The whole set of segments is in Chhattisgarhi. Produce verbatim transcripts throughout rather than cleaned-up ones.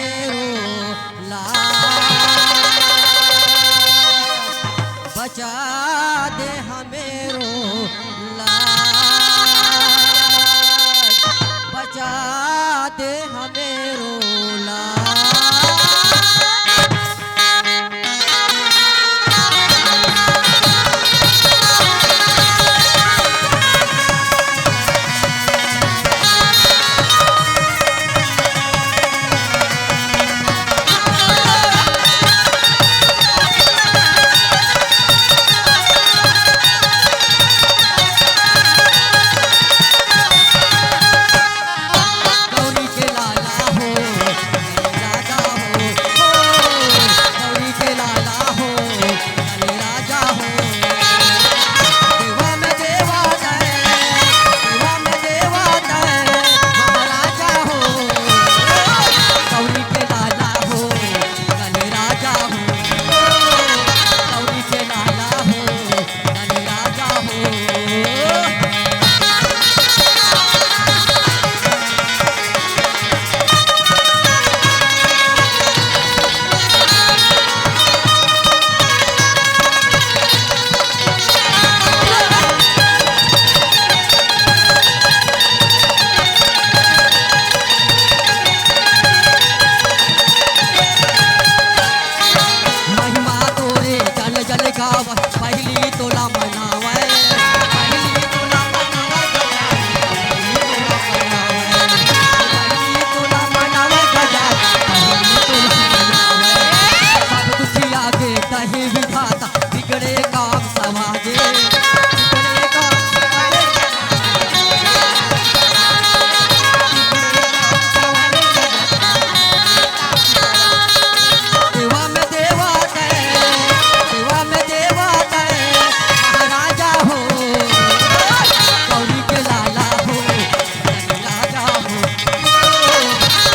मेरो लाज, बचा दे हमरो लाज, बचा दे हमरो लाज। गौरी के लाला हो, राजा हो, हो, गौरी के लाला हो, राजा हो। देवा में देवा तैं, देवा में देवा तैं, महाराजा हो। गौरी के लाला हो, राजा हो। गौरी के लाला हो, राजा हो। महिमा तोरे जल जल गावै, पहिली तोला मनावै, पहिली तोला मनावै, पहिली तोला मनावै, पहिली तोला मनावै गजा, पहिली तोला मनावै। सब दुखिया के दही विधाता, बिगड़े काम समाजे, बिगड़े काम समाजे। देवा में देवा तैं, देवा में देवा तैं, महाराजा हो। गौरी के लाला हो, राजा हो।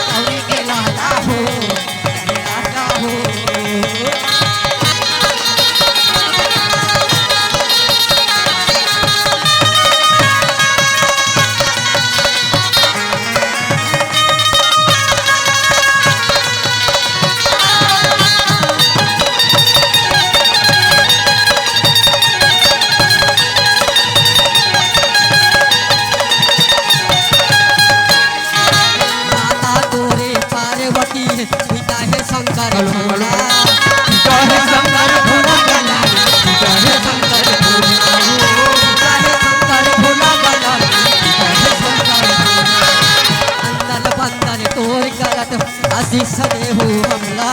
गौरी के लाला हो, राजा हो। माता तोरे पार्वती, पिता हे शंकर भोला। पिता हे शंकर भोला, पिता हे शंकर भोला, पिता हे शंकर भोला, पिता हे शंकर भोला। अंदर बंदर तोर करत आशीष देहु हमला।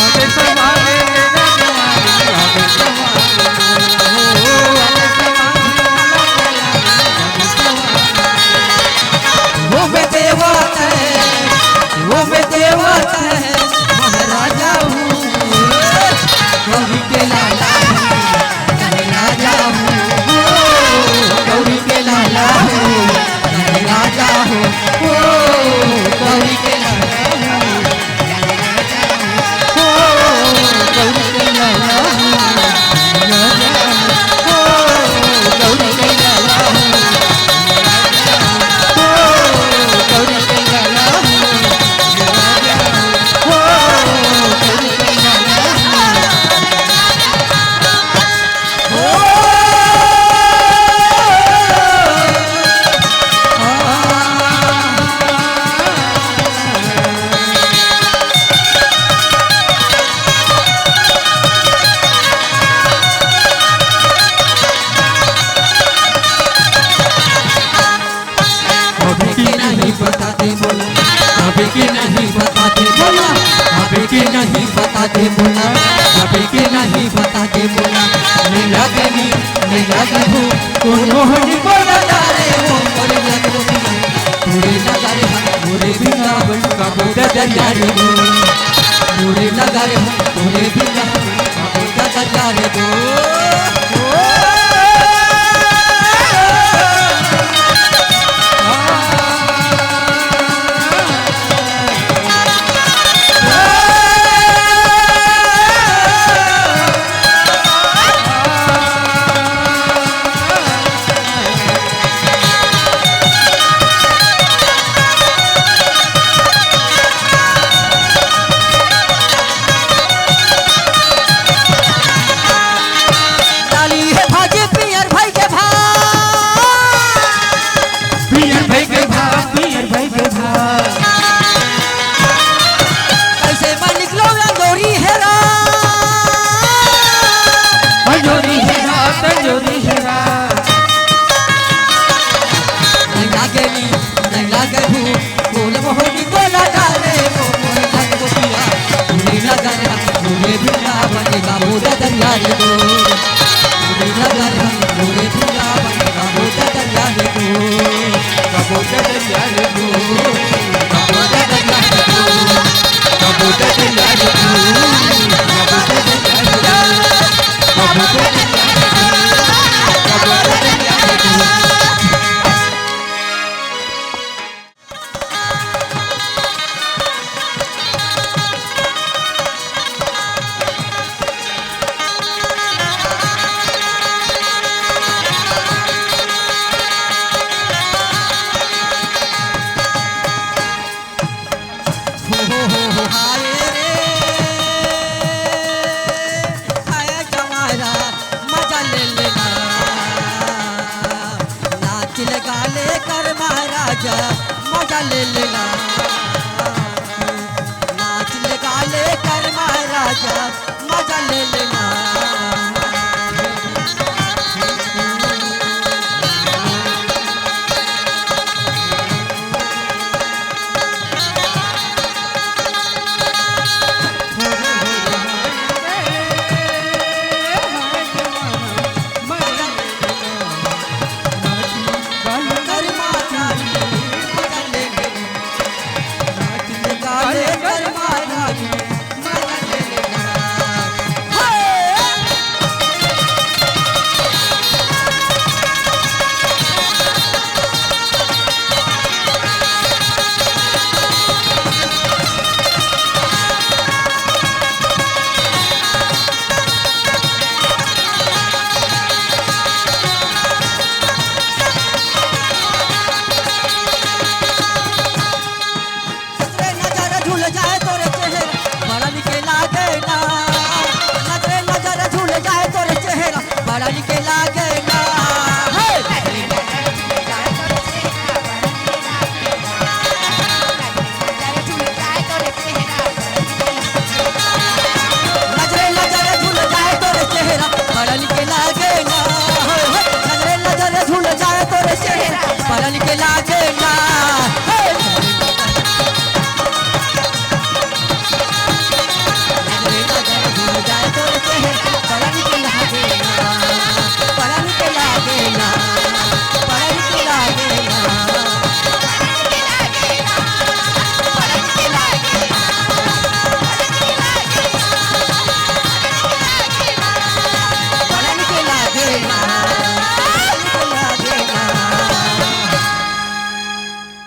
आगे समागे, आगे समागे, आगे समागे। वो में देवा तैं, वो में देवा तैं, महाराजा हूँ। गौरी के लाला हूँ, राजा हूँ। गौरी के लाला हूँ, राजा हूँ। गौरी के लाला हूँ। अभी के नहीं पता दे मोला, अभी के नहीं पता दे मोला, अभी के नहीं पता दे मोला, अभी के नहीं पता दे मोला। मिला गनी, मिला गहू, कोनो हनी बोला जा रे हो, मोरे लगो बिना, मोरे लगा रे हम, मोरे बिना बन का बोला जा जा रे हो, मोरे लगा रे हम, मोरे बिना बन का बोला जा जा रे हो। हो, हो, हो, हो, हाय रे, हाय जवारा, मजा ले लेना। नाच लगा ले कर महाराजा, मजा ले लेना।